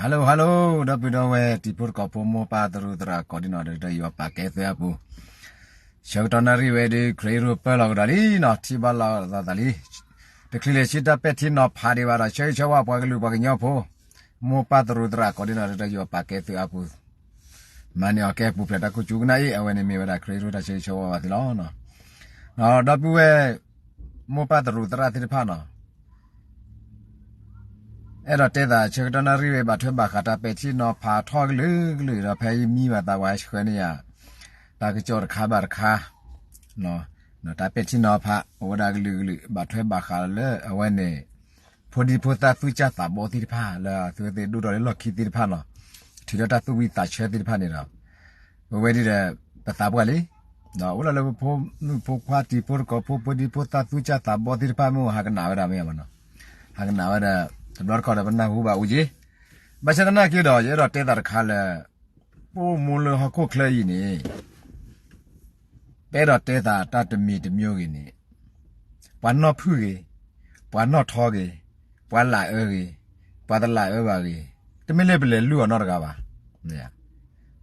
Hello hello, ဒီပုၢ်ဒီဝဲၢ်တံၤဖိသကိးဖိ မိၢ်ပၢ်သရူးသရၣ် ကိးဒံနီၣ်ဒီး တၢ်ယွၤပာ်ကဲသုအပူၤ, ဆၢကတီၢ်နၣ်ရံၣ်ဝဲဒီး ခရံာ်ရူၢ်ပၢၢ်လီၤကဒီးလံနီၣ်, ထံၣ်ဘၣ်လီၤသးလံ, တချုးလဲၤဆူတၢ်ပဲာ်ထံနီၤဖးဒံးဘၣ်ဒီး ဆၢဂ့ၤဆၢဝါပှၤကလုာ်ပှၤကညီဖိ, မိၢ်ပၢ်သရူးသရၣ် ကိးဒံနီၣ်ဒီး တၢ်ယွၤပာ်ကဲသုအပူၤ, မၤန့ၢ်အီၤကဲပူၤဖျဲးတၢ်ခိၣ်ကၠူကနၣ်အံၤ အဝဲန့ၣ်မ့ၢ်ဝဲဒၣ် ခရံာ်ရူၢ်တၢ်ဆၢဂ့ၤဆၢဝါဘၣ်သုလီၤ. ဒီပုၢ်ဝဲၢ် မိၢ်ပၢ်သရူးသရၣ်သ့ၣ်တဖၣ်နီၣ်, အဲၣ်ဒိးတဲသးဆၢကတီၢ်နၣ်ရံၣ်ဝဲ ဘၣ်ထွဲဘၣ်ဃးတၢ်ပဲာ်ထံနီၤဖးထီၣ်ကလုာ်ကလုာ်ဒီး ဖဲယမံဘၣ်သးပှၤဟဲဆှၢန့ၢ်ယၤ တၢ်ကစီၣ်တခါဘၣ်တခါ, တၢ်ပဲာ်ထံနီၤဖး အိၣ်ဝဲဒၣ်ကလုာ်ကလုာ် ဘၣ်ထွဲဘၣ်ဃးလၢအဝဲန့ၣ် ဖိဒံဖိသၣ်သူၣ်စၢ်သးဘီသ့ၣ်တဖၣ် လၢအသုဝဲသ့ၣ်ဒိၣ်ထီၣ်လၢလီၢ်ခံသ့ၣ်တဖၣ်နီၣ်, ထုးထီၣ်တၢ်သူၣ်ဝံသးဆၢသ့ၣ်တဖၣ်န့ၣ်ဒီး ပဝဲဒ်ဒီး ပသးပှၢ်လံ, အိၣ်လၢလၢပဖိမုၣ်ဖိခွါတံၤဖိသကိးဖိ ဖိဒံဖိသၣ်သူၣ်စၢ်သးဘီသ့ၣ်တဖၣ် မ့ၢ်ဟးကနၣ်ဝဲဒၣ်မ့ၢ်မနီၣ်, ဟးကနၣ်ဝဲဒီး တဘျီတခီၣ်ဒီးပနၢ်ဟူဘၣ်အိၣ်က့ၤ, ဘၣ်ဆၣ်သနာ်က့ဒီး ယအဲၣ်ဒိးတဲသးတခါလၢ ပအိၣ်မူလၢဟီၣ်ခိၣ်ချၢအံၤန့ၣ် ပအဲၣ်ဒိးတဲသးတၢ်တမံၤတမံၤဂ့ၤန့ၣ်, ပှၤနီၢ်ဖုၣ်ဂ့ၤ, ပှၤနီၢ်ထီဂ့ၤ, ပှၤလၢအၢဂ့ၤ, ပှၤတလၢအၢဘၣ်ဂ့ၤ, တမ့ၢ်လၢပလဲၤလုၢ်အီၤနီတဂၤဘၣ်.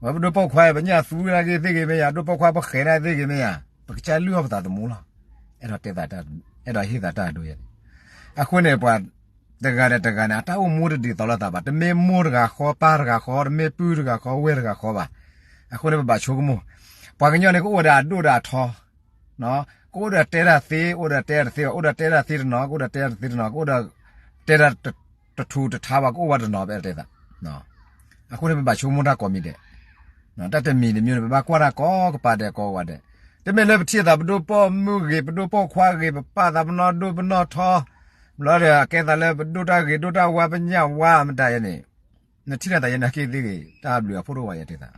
ဝဲပဒိၣ်ပိာ်ခွါ ပညၣ်သူဝဲနာ်က့သ့ၣ်ဂ့ၤမ့ၢ်ယၤ, ဒိၣ်ပိာ်ခွါပဃဲးနာ်က့သ့ၣ်ဂ့ၤမ့ၢ်ယၤ, ပကစၢ်လုၢ်အီၣ်ပသးသမူလီၤ. အဲၣ်ဒိးတဲသး, အဲၣ်ဒိးဟ့ၣ်သးတၢ်ဒိယဲန့ၣ်, အဃိန့ၣ် ပှၤတဂၤဒီးတဂၤန့ၣ် အတၢ်အိၣ်မူတဒ်သိးလိာ်သးဘၣ်, တမ့ၢ်မိၢ်တဂၤဃီ ပၢ်တဂၤဃီ, တမ့ၢ်ပုၢ်တဂၤဃီ ဝဲၢ်တဂၤဃီဘၣ်. အဃိန့ၣ် ပဘၣ်ဆိကမိၣ်, ပှၤကညီန့ၣ် ကအိၣ်ဝဲဒၣ်အဒိၣ်ဒီးအထီ ကအိၣ်ဒီးတဲတၢ်သ့, အိၣ်ဒီးတဲတၢ်တသ့ဘၣ်, အိၣ်ဒီးတဲတၢ်သ့တနီၤ, ကအိၣ်ဒီးတဲတၢ်တသ့တနီၤ, ကအိၣ်ဒီးတဲတၢ်တထူးတထါဘၣ်, ကအိၣ်ဝဲတနီၤ ပအဲၣ်ဒိးတဲသး. အဃိန့ၣ် ပဘၣ်ဆိကမိၣ်တၢ်ကိးမံၤဒဲး, တၢ်တမံၤတမံၤန့ၣ် ပဘၣ်ကွၢ်တၢ်ကိးကပၤဒဲးကိးဝဲဒဲး, တမ့ၢ်လၢပထံၣ်သးပဒိၣ်ပိာ်မုၣ်ဂ့ၤ, ပဒိၣ်ပိာ်ခွါဂ့ၤ, ပပာ်သးပနီၢ်ဒိၣ်ပနီၢ်ထီ, ဘျီဒီးကဲသးလၢပဒိၣ်တၢ်ဂ့ၤဒိၣ်တၢ်ဝါပညၣ်ဝါမတၤယဲန့ၣ်, နထံၣ်နသးယဲနာ်က့သ့ၣ်ဂ့ၤ, တၢ်ဘျုးအဖှိၣ်တအိၣ်ဘၣ်ယဲတဲသး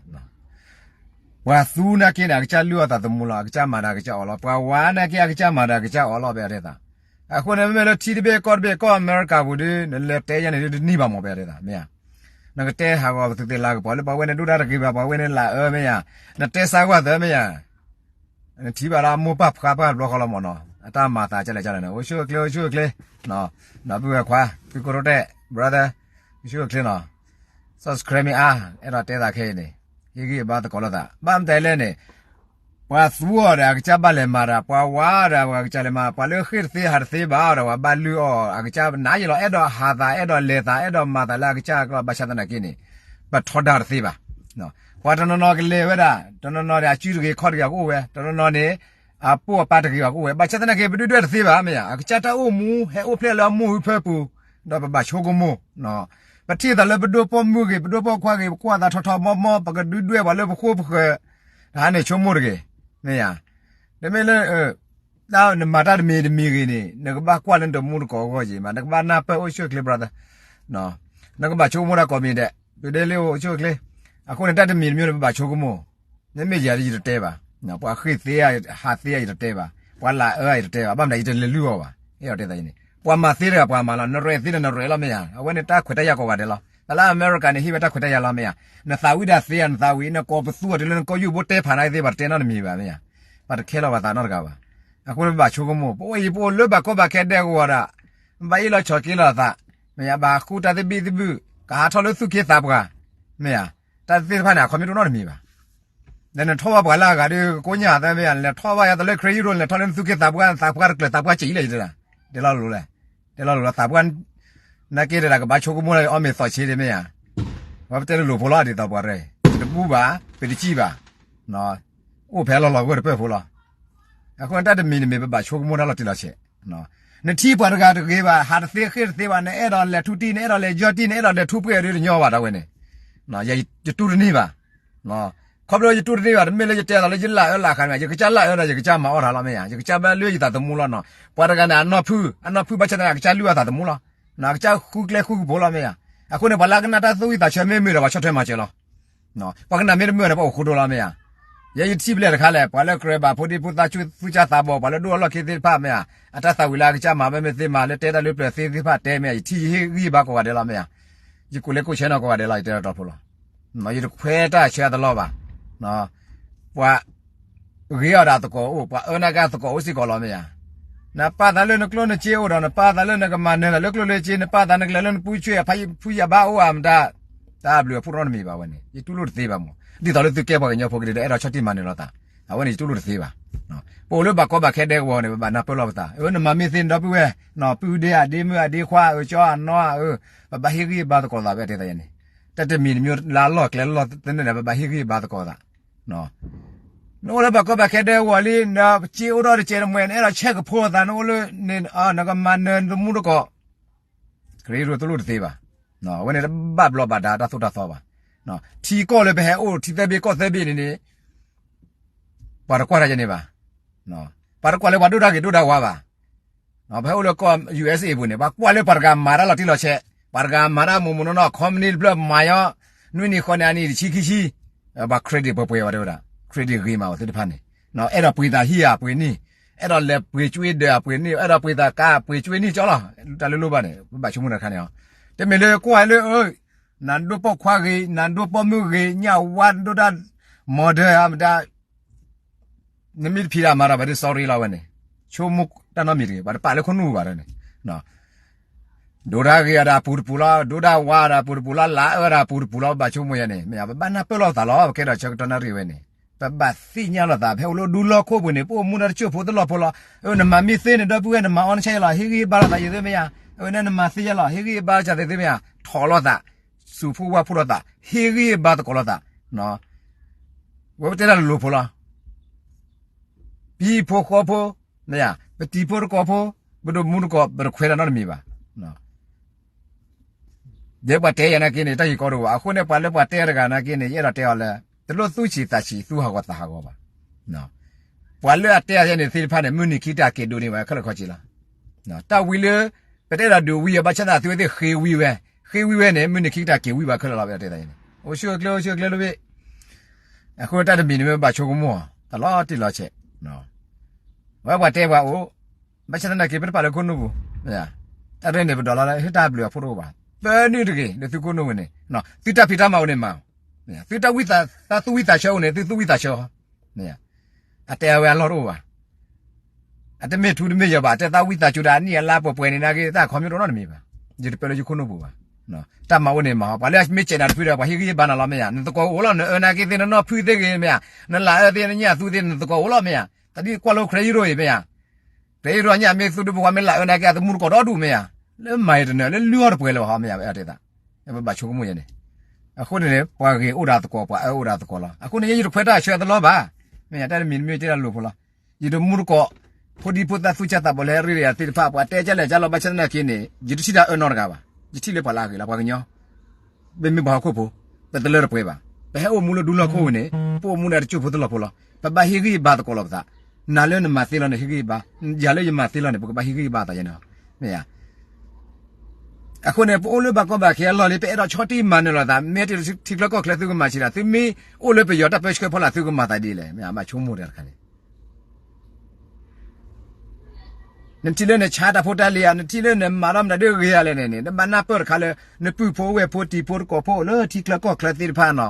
ပှၤသူနာ်က့န့ၣ် အကစၢ်လုၢ်အီၣ်သးသမူလီၤ, အကစၢ်မၤတၢ်အကစၢ်အီၣ်လီၤ, ပှၤဝၤနာ်က့ အကစၢ်မၤတၢ်အကစၢ်အီၣ်လီၤ ပအဲၣ်ဒိးတဲသး. အဃိန့ၣ် မ့မ့ၢ်လၢထံတဘ့ၣ်ကီၢ်တဘ့ၣ် ကီၢ်အမဲရကၤပူၤဒီး နလဲၤတဲယဲန့ၣ်ဒ်တနံၣ်ဘၣ်မး ပအဲၣ်ဒိးတဲသး မ့ၢ်ဧါ. နကတဲဟးဂီၤပသုးသ့ၣ်လၤကပီၤလၢပှၤဝဲန့ၣ်ဒိၣ်တၢ်တဂ့ၤဘၣ်, ပှၤဝဲန့ၣ်လၢအၢမ့ၢ်ဧါ, နတဲစါကွၢ်သၢမ့ၢ်ဧါ. နထံၣ်ဘၣ်လၢအမိၢ်ပၢ်ဖှါပှၢ်တဘျီဃီလီၤမးနီၤ, အတၢ်မၤသးကလဲၣ်ကလဲၣ်န့ၣ် အိၣ်ဆူၣ်အိၣ်ချ့ အိၣ်ဆူၣ်အိၣ်ချ့, ဒီပုၢ်ဝဲၢ်ခွါ ဖုကိရိၣ်တဲၣ် brother, အိၣ်ဆူၣ်အိၣ်ချ့နီၤ, subscribe မ့ၢ်အါ, အဲၣ်ဒိးတဲသးခဲအံၤန့ၣ်, ဟ့ၣ်ဂံၢ်ဘါသကိးလိာ်သး ဘၣ်မတၤလဲၣ်န့ၣ်, ပှၤသူအီၤဒီးအကစၢ်ဘၣ်လဲၤမၤတၢ်, ပှၤဝၤဒီးပှၤကစၢ်လဲၤမၤ, ပှၤလၢဃ့ၢ်တသ့ဟးတသ့ဘၣ်အီၤဒီး ပှၤဘၣ်လုၢ်အီၣ်အကစၢ်နၤယံၤလီၤ, အဲၣ်ဒိးဟးသး အဲၣ်ဒိးလဲၤသး အဲၣ်ဒိးမၤသးလၢအကစၢ်ကျီၢ် ဘၣ်ဆၣ်သနာ်က့န့ၣ်, ပထီဒါတသ့ဘၣ် ပှၤတနီၤနီၤကလဲၤဝဲဒၣ်, တနီၤနီၤန့ၣ် အစုတဂ့ၤခီၣ်တဂ့ၤကအိၣ်ဝဲ, တနီၤနီၤန့ၣ် အပိၢ်အပၢ်တဂ့ၤဘၣ်ကအိၣ်ဝဲ, ဘၣ်ဆၣ်သနာ်က့ ပဒုၣ်ဒွဲၣ်တသ့ဘၣ် မ့ၢ်ဧါ, အကစၢ်တၢ်အိၣ်မူဟဲအိၣ်ဖျဲၣ်လၢအမိၢ်ဟုဖၢပူၤ, ဒီးပဘၣ်ဆိကမိၣ်, ပထံၣ်သးလၢပဒိၣ်ပိာ်မုၣ်ဂ့ၤ ပဒိၣ်ပိာ်ခွါဂ့ၤ ပကွၢ်သးထီထီမီမီ ပကဒုၣ်ဒွဲၣ်ပှၤလၢပဃိပဃၢၤ, တဟါန့ၣ်ဆိကမိၣ်တဂ့ၤ, မ့ၢ်ဧါ, တမ့ၢ်လၢ တၢ်နမၤတၢ်တမံၤတမံၤဂ့ၤန့ၣ် နကဘၣ်ကွၢ်လၢနတမူတကိးအဂီၢ်က့ၤမး, နကဘၣ်နၢ်ပၢၢ်အိၣ်ဆူၣ်အိၣ်ချ့ brother, နကဘၣ်ဆိကမိၣ်တၢ်ကိးမံၤဒဲး, ဒုးဒဲလ့အိၣ်ဆူၣ်အိၣ်ချ့, အဃိန့ၣ် တၢ်တမံၤတမံၤန့ၣ် ပဘၣ်ဆိကမိၣ်, မ့မ့ၢ်ယၤယတတဲဘၣ်, ပှၤဃ့ၢ်သ့ဧါ ဟးသ့ဧါ ယတတဲဘၣ်, ပှၤလၢအၢဧါ ယတတဲဘၣ်, ဘၣ်မနုၤ ယတလဲၤလုၢ်အီၤဘၣ်, အဲၣ်ဒိးတဲသးအံၤန့ၣ် ပှၤမၤသ့တဂၤပှၤမၤလီၤ, နရဲၣ်သ့ဒီးနရဲၣ်လီၤ မ့ၢ်ဧါ, အဝဲန့ၣ်တၢ်ခွဲးတၢ်ယာ်ကိးဂၤဒဲးလီၤ, တၢ်လၢအမဲရကၤန့ၣ် ဟ့ၣ်ဝဲတၢ်ခွဲးတၢ်ယာ်လီၤ မ့ၢ်ဧါ, နသးဝံၣ်ဒၣ်သ့ဧါ နသးဝံၣ် နကိးပသူအီၤတုၤလၢနကိးယုၢ်ဘိတဲဖးနာ်က့သ့ၣ် ပှၤတတဲနီတမံၤဘၣ် မ့ၢ်ဧါ, ပှၤတခဲလီၤပှၤသးနီတဂၤဘၣ်, အဃိန့ၣ်ပဘၣ်ဆိကမိၣ် ပအိၣ်ယံၤပအိၣ်လၢဘၣ်ကီဘၣ်ခဲဒဲကဝီၤဒီး ဘၣ်အ့ၣ်လိာ်ဆိးက့လိာ်သး, မ့ၢ်ဧါ, ဘၣ်ဃုတၢ်သဘံၣ်သဘုၣ်, ကဟးထီၣ်လၢသူၣ်က့သးပှၢ်, မ့ၢ်ဧါ, တၢ်သ့ၣ်တဖၣ်န့ၣ် အခီပညီတအိၣ်နီတမံၤဘၣ်, ဒီးနထီၣ်ဘၣ်ပှၤလၢအဂၤဒီး ကိညၣ်သၢမ့ၢ်ဧါ, နလဲၤထီၣ်ဘၣ်ယၤတလၢခရံာ်ယိရိၣ် နလဲၤထီၣ်လၢနသူၣ်က့သးပှၢ် သးပှၢ်တကျၢၤ သးပှၢ်စံးလၢယတဒၣ်, တဲလီၤလိၤလဲၣ်, တဲလီၤလိၤလီၤ သးပှၢ်, နာ်က့ဒီး ကဘၣ်ဆိကမိၣ်လၢအီၣ်မ့ၤသီးဆ့ဒ် မ့ၢ်ဧါ, ဝဲပတဲလိၤလိၤဖိလီၤ ဒ်သိးပှၤရဲၣ်, ပတဘူၣ်ဘၣ် ပတစံၣ်ဘၣ်, အိၣ်ဖဲလီၤလီၤဂိၢ်တပၢၢ်ဖိလီၤ, အဃိန့ၣ် တၢ်တမံၤတမံၤ ပဘၣ်ဆိကမိၣ်တၢ်လီၤတံၢ်လီၤဆဲး နထံၣ်ပှၤတဂၤတဂ့ၤဘၣ် ဟးတသ့ဃ့ၢ်တသ့ဘၣ် နအဲၣ်ဒိးလဲၤထူတံၢ် နအဲၣ်ဒိးလဲၤယီၢ်တံၢ် နအဲၣ်ဒိးလဲၤထူပှဲၤဒ်တညီဘၣ် တၢ်ဝဲန့ၣ်, ယတူၢ်တန့ၢ်ဘၣ်, ခီဖျိယတူၢ်တန့ၢ်ဘၣ် တမ့ၢ်လၢယတဲလီၤလၢယလၢအၢလၢခါန့ၣ် ယကစၢ်လၢအၢဒီး ယကစၢ်မၤအီၣ်တၢ်လီၤ မ့ၢ်ဧါ, ယကစၢ်ဘၣ်လၢယသးသမူလီၤနီၤ, ပှၤတဂၤန့ၣ် အနီၢ်ဖုၣ် အနီၢ်ဖုၣ်ဘၣ်ဆၣ်သနာ်က့ အကစၢ်လုၢ်အသးသမူလီၤ, အကစၢ်ဃုကျဲဃုကဖိလီၤ မ့ၢ်ဧါ, အဃိန့ၣ် ပှၤလၢအကနၣ်တၢ်သူၣ်ဝံၣ်သးဆၢမ့ၢ်မုာ်ဒီး ပှၤဆီၣ်ထွဲမၤစၢၤလီၤ ပှၤကနၣ်မ့ၢ်တမုာ်န့ၣ် ပှၤအိၣ်ဃိဒိလီၤ မ့ၢ်ဧါ, ယဲယထံၣ်ဖဲလဲၣ်တခါလဲၣ် ပှၤလၢကြၢးဘၣ်ဖိဒံဖိသၣ်ဆူသူၣ်စၢ်သးဘီၣ် ပှၤလၢဒိၣ်အလီၢ်ခံသ့ၣ်တဖၣ် မ့ၢ်ဧါ, အတၢ်သးဝံၤလၢအကစၢ်မၤဘၣ်မ့ၢ်သ့မၤ လၢတဲတၢ်လၢပျၢၤသ့သ့ၣ်တဖၣ်တဲ မ့ၢ်ဧါ, ယထံၣ်ယဟ့ၣ်ဂံၢ်ဘါကိးဂၤဒဲးလီၤ မ့ၢ်ဧါ, ယကူးလဲၤကူးဆဲနီၤကိးဂၤဒဲးလီၤ ယတဲလီၤတီဖိလီၤ, ယတခွဲးတၢ်ဆၢအတလီၢ်ဘၣ်, ပှၤ ဂ့ၤအီၤဒီးသကိးအိၣ် ပှၤအၢနာ်က့သကိးအိၣ်စ့ၢ်ကီးလီၤ မ့ၢ်ဧါ, နပာ်သးလၢနကျိၣ်နစ့အိၣ်ဒီး နပာ်သးလၢနကမၤနၢၤသးလၢကျိၣ်လၢစ့ နပာ်သးနကလဲၤလၢနပူၤဆွဲ ဖုယဘါအိၣ်ဧါမတၤ တၢ်ဘျုးအဖှိၣ်နီတမံၤဘၣ်ဝဲန့ၣ် ယတူၢ်လိာ်တသ့ဘၣ်မး. ဒ်သိးလၢသုကဲပှၤကညီဖိကဒဲးဒီး အဲၣ်ဒိးဆီၣ်တံၢ်မၤနၢၤလိာ်သး, အဝဲန့ၣ်ယတူၢ်လိာ်တသ့ဘၣ်. ပအိၣ်လၢဘၣ်ကီဘၣ်ခဲဒဲကဝီၤန့ၣ် ပဘၣ်နၢ်ပၢၢ်လိာ်ပသး, အၢ နမၤမ့ၢ်သ့နဒီပုၢ်ဝဲၢ်, ပုၢ်ဒ့ဧါ ဒ့မုၣ်ဧါ ဒ့ခွါဧါ ကၠီဧါ နီၢ်ဧါ, ပဘၣ်ဟ့ၣ်ဂံၢ်ဟ့ၣ်ဘါသကိးသးဝဲ တဲသးယဲန့ၣ်. တၢ်တမံၤတမံၤလၢအလီၢ်ကျဲလီၢ်သနၢၣ်န့ၣ် ပဘၣ်ဟ့ၣ်ဂံၢ်ဟ့ၣ်ဘါသကိးသး. နအိၣ်လၢဘၣ်ကီဘၣ်ခဲဒဲကဝီၤလံ, နစ့အိၣ်ထီၣ်တစဲးတမှဲၤ နအဲၣ်ဒိးဆဲးကဖိသး, နအိၣ်လၢ နကမၤနၢၤနတမူတကိး, ခရံာ်ရူၢ်တူၢ်လိာ်တသ့ဘၣ်. အဝဲန့ၣ်တဘၣ်ဘျီးဘၣ်ဒါတၢ်သိၣ်တၢ်သီဘၣ်. ထံကီၢ်လၢပဟဲအိၣ်ထံသၢဘ့ၣ်ကီၢ်သၢဘ့ၣ်န့ၣ်န့ၣ် ပှၤတကွၢ်တၢ်ယဲန့ၣ်ဘၣ်. ပှၤတကွၢ်လၢပှၤဒိၣ်တၢ်ဂ့ၤဒိၣ်တၢ်ဝါဘၣ်. ပဟဲအိၣ်လၢကီၢ် ယူၢ်အ့ၣ်စ့ၣ်အ့ၣ်ပူၤန့ၣ် ပှၤကွၢ်လၢပှၤတဂၤမၤတၢ်လီၤတံၢ်လီၤဆဲး, ပှၤတဂၤမၤတၢ်မိၢ်မိၢ်နီၢ်နီၢ် ခီမနံၣ်တဖျၢၣ်မၤညီ, နွံနံၣ်ဃီနံၣ်အနံၣ်တဆံခံဆံ, ပှၤ credit ပှဲၤပှဲၤဝဲတဲဝဲဒၣ် credit ဂ့ၤမးဝဲသ့ၣ်တဖၣ်န့ၣ်, အဲၣ်ဒိးပှ့ၤသးဟံၣ်ဧါပှ့ၤနံၣ်, အဲၣ်ဒိးလဲၤပှ့ၤကွ့ဒၢးဧါပှ့ၤနံၣ်, အဲၣ်ဒိးပှ့ၤသးကါပှ့ၤကွ့နံၣ်ကၠီလီၤ. တၢ်လၢလိၣ်ဘၣ်န့ၣ် ပဘၣ်ဆိကမိၣ်တၢ်တခါန့ၣ်, တမ့ၢ်လၢကွၢ်လၢ နၤဒိၣ်ပိာ်ခွါဂ့ၤ နၤဒိၣ်ပိာ်မုၣ်ဂ့ၤ ညၣ်ဝါဒိၣ်တၢ် မီၤဒၢဧါမတၤ နမ့ၢ်တဖံးတၢ်မၤတၢ်ဘၣ်ဒီး sorry လီၤဝဲန့ၣ်, ဆိကမိၣ်တၢ်နီတမံၤတဂ့ၤ, ပှၤတပာ်လၢခိၣ်နူာ်ဘၣ်ဒီးန့ၣ်, ဒိၣ်တၢ်ဂ့ၤအီၤဒီးအပူၤတပူၤလီၤ, ဒိၣ်တၢ်ဝါအီၤဒီးအပူၤတပူၤလီၤ, လၢအအၢဒီးအပူၤတပူၤလီၤ, ပဘၣ်ဆိကမိၣ်ယဲန့ၣ်, မ့ၢ်ပဘၣ်နၢ်ပၢၢ်လိာ်ပသးလီၤ, ပကဲဒီးဆၢကတီၢ်နၣ်ရံၣ်ဝဲန့ၣ်, ပဘၣ်သ့ၣ်ညါလိာ်သး, ပဟဲအိၣ်လၢဒူလီၢ်ခိၣ်ပူၤန့ၣ် ပအိၣ်မူဒီးတစိၢ်ဖိတလီၢ်ဖိလီၤ, နမၤမ့ၢ်သ့နဒီပုၢ်ဝဲၢ် နမၤအီနဆဲးလီၤ, ဟ့ၣ်ဂံၢ်ဟ့ၣ်ဘါလိာ်သးယသ့မ့ၢ်ဧါ, အဝဲန့ၣ်နမၤသ့ယဲလီၤ, ဟ့ၣ်ဂံၢ်ဟ့ၣ်ဘါလိာ်သးသ့မ့ၢ်ဧါ, ထီၣ်လိာ်သး စူးဖိဝါဖိလိာ်သး, ဟ့ၣ်ဂံၢ်ဟ့ၣ်ဘါသကိးလိာ်သး, ဝဲပတဲတၢ်လိၤလိၤဖိလီၤ, ပဟံၣ်ဖိဃီဖိ, မ့ၢ်ဧါ, ပတံၤဖိတကိးဖိ, ပဒိၣ်မူတကိး ပတခွဲးတၢ်နီတမံၤဘၣ်. ယဲပှၤတဲယၤနာ်က့န့ၣ် တၢ်ဂ့ၢ်ကီတအိၣ်ဘၣ်. အဃိန့ၣ် ပှၤလၢပှၤတဲတဂၤနာ်က့န့ၣ် ယအဲၣ်ဒိးတဲအီၤလၢ တလိၣ်သူၣ်ဆံးသးဆံးသူၣ်ဟးဂီၤသးဟးဂီၤဘၣ်. ပှၤလၢအတဲအီၤယဲန့ၣ်သ့ၣ်တဖၣ်န့ၣ် မုၢ်နံၤခံကတၢၢ်က့ၤဒိးန့ၢ်ဝဲခဲလၢာ်ခဲဆ့လီၤ. တၢ်ဝံလၢ ပတအဲၣ်ဒိးဒုးဝံအီၤ ဘၣ်ဆၣ်သနာ်က့ သုဝဲသ့ၣ်ဃ့ဝံဝဲ, ဃ့ဝံဝဲန့ၣ် မုၢ်နံၤခံကတၢၢ်က့ၤဝံဘၣ်ခဲလၢာ်လီၤ ပတဲတၢ်န့ၣ်. အိၣ်ဆူၣ်အိၣ်ချ့ အိၣ်ဆူၣ်အိၣ်ချ့လၢဝဲ အဃိတၢ်တမံၤန့ၣ်မ့ၢ်ဘၣ်ဆိကမိၣ်အီၤ တၢ်လီၤတံၢ်လီၤဆဲး, ဝဲပှၤတဲပှၤအိၣ်, ဘၣ်ဆၣ်သနာ်က့ ပတပာ်လၢခိၣ်နူာ်ပူၤ, တၢ်ရဲၣ်န့ၣ် ပဒိးလီၤလၢ ဟ့ၣ်တၢ်ဘျုးအဖှိၣ်တအိၣ်ဘၣ်, ပနုာ်တဂ့ၤ လၢသုခိၣ်နူာ်ဝဲန့ၣ်, သုတၢ်ဖံးတၢ်မၤအိၣ်န့ၣ်မၤ, သုတၢ်ဝံသးစူၤအိၣ်န့ၣ် သုသူၣ်ဝံသးစူၤ, အတဲအဝဲအလီၢ်တအိၣ်ဘၣ်. အတမ့ၢ်ထူတမ့ၢ်ယိာ်ဘၣ်, အတဲသးဝံသးစူၤဒီးအနံၣ်အလါပှဲၤပှဲၤန့ၣ်နာ်က့ တၢ်ခီမ့ၢ်တအိၣ်နီတမံၤဘၣ်. ယတပာ်လၢယခိၣ်နူာ်ပူၤဘၣ်. တၢ်မၤအိၣ်န့ၣ်မၤဟီ, ပှၤလၢအမ့ၢ်စဲးနၤတဖုဒီး ပှၤဟ့ၣ်ဂံၢ်ဟ့ၣ်ဘါနၤလီၤမ့ၢ်ဧါ, နသကိးအိၣ်လီၤ, နအၢနာ်က့သ့ၣ် နနီၢ်ဖုၣ်သ့ၣ်ဂ့ၤမ့ၢ်ဧါ, နလၢအၢသ့ၣ် နညၣ်သူသ့ၣ် နသကိးအိၣ်လီၤမ့ၢ်ဧါ, တၢ်ဒ်ကွၢ်လၢ Credit Bureau အံၤမ့ၢ်ဧါ, Credit Bureau အညၣ်မ့ၢ်သူဒုဖိခွါ မ့ၢ်လၢအၢနာ်က့ အသမူတကိးဒီဒူၣ်မ့ၢ်ဧါ, လၢမၤအံၤတနၢၤ လၢလုၢ်အီၣ်တပှဲၤလၢၤဘၣ်ဟီမ့ၢ်ဧါ, ဝဲအတဲသး, ပဘၣ်ဆိကမိၣ်ယဲန့ၣ်. အဃိန့ၣ်န့ၣ် ပှၤဂ့ၤအိၣ်ဒီးသကိး ပှၤအၢအိၣ်ဒီးသကိးလီၤ. အဃိန့ၣ် ယတခွဲးတၢ်ဆၢအသလီဘၣ်, မ့ၢ်တၢ်တမံၤတမံၤတဲတၢ်လိၤဖိလီၤ. ယတမူတကိး ဖိဒံဖိသၣ်သူၣ်စၢ်သးဘီၣ်လၢဟဲရ့ဒီးယၤသ့ၣ်တဖၣ် ပှၤတဲကလဲၣ်ကလီၤ ဘၣ်ဆၣ်သနာ်က့န့ၣ် ယတထံၣ်တၢ်အၢနီတဂၤဘၣ်. ယထံၣ်လၢပှၤလၢအဂ့ၤလီၤ ပှၤကညီ ပမ့ၢ်ပှၤဟီၣ်ခိၣ်ဖိ ပတလၢတပှဲၤဘၣ်. ပဟဲအိၣ်မူလၢဒူလီၢ်ခိၣ်ဝဲန့ၣ် ပအိၣ်မူဒီးတစိၢ်ဖိတလီၢ်ဖိလီၤ. ပဘၣ်ဟ့ၣ်ဂံၢ်ဟ့ၣ်ဘါသကိးလိာ်ပသး. နၤလၢနမၤသ့လီၤန့ၣ် ဟ့ၣ်ဂံၢ်ဟ့ၣ်ဘါ, ယၤလၢယမၤသ့လီၤန့ၣ် ပကဘၣ်ဟ့ၣ်ဂံၢ်ဟ့ၣ်ဘါသးယဲန့ၣ်. မ့ၢ်ဧါ. အဃိန့ၣ် ပအိၣ်လၢဘၣ်ကီဘၣ်ခဲအလီၢ်လံ ပအဲၣ်ဒိးဆီၣ်တံၢ်မၤနၢၤလိာ်သး မ့ၢ်တထံချၢကီၢ်ချၢသုကမၤဆံးဒၣ် သုမ့ၢ်အိၣ်လၢပယီၤတၢ်ပၢဆှၢဖီလာ် သုကမၤသးဒ်လဲၣ် မ့ၢ်ဧါ. ဘၣ်ဆိကမိၣ်တၢ်တခါန့ၣ် နထံၣ်လၢနဆါတၢ်ဖိတၢ်လံၤဧါ, နထံၣ်လၢနမၤထီၣ်မတၤဒုဂ့ၤဧါလဲၣ်န့ၣ်န့ၣ် နဘၣ်နၢ်ပၢၢ်တခါလၢ နပုၢ်ဖိဝဲၢ်ဖိတံၤဖိတကိးဖိအိၣ်လၢထံချၢကီၢ်ချၢသ့ၣ်တဖၣ်နီၤ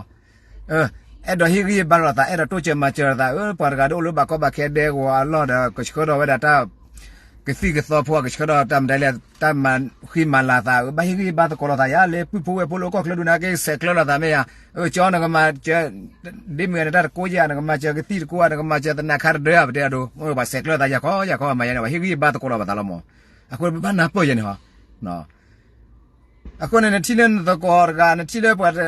အဲၣ်ဒိးဟ့ၣ်ဂံၢ်ဟ့ၣ်ဘါလိာ်သး အဲၣ်ဒိးတိစၢၤမၤစၢၤလိာ်သး အၢ ပှၤတဂၤဒီးအိၣ်လၢဘၣ်ကီဘၣ်ခဲဒဲကဝီၤအလီၢ်ဒီး ကဆှၢထီၣ်ဝဲဒၣ်တၢ် ကသံၣ်ကသီဖိ ကဆှၢထီၣ်တၢ်မတၤလဲၣ် တၢ်မၤဃံမၤလၤသး ဘၣ်ဟ့ၣ်ဂံၢ်ဟ့ၣ်ဘါသကိးလိာ်သးယၤလၢ ပုၢ်ဖိဝဲၢ်ဖိလၢကီၢ်ချၢဒုးနာ်က့ ဆဲးကျၢလိာ်သးမ့ၢ်ယၤ အၢ ကၠီနကမၤစၢၤ ဒ်မုၢ်ဂၤန့ၣ် တၢ်တကိးယၤ နကမၤစၢၤကသံၣ်တကိးဧါ နကမၤစၢၤသနးခါတဒၢဧါ ပတဲအဒိ ပှၤဆဲးကျၢသးယၤခီယၤခီမၤယၤန့ၣ် ပှၤဟ့ၣ်ဂံၢ်ဟ့ၣ်ဘါသကိးလိာ်ပသးလီၤမး အဃိန့ၣ် ပဘၣ်နၢ်ပၢၢ်ယဲန့ၣ်ဟီ အဃိန့ၣ် နထံၣ်လၢနသကိးတဂၤ နထံၣ်လၢပှၤတဂ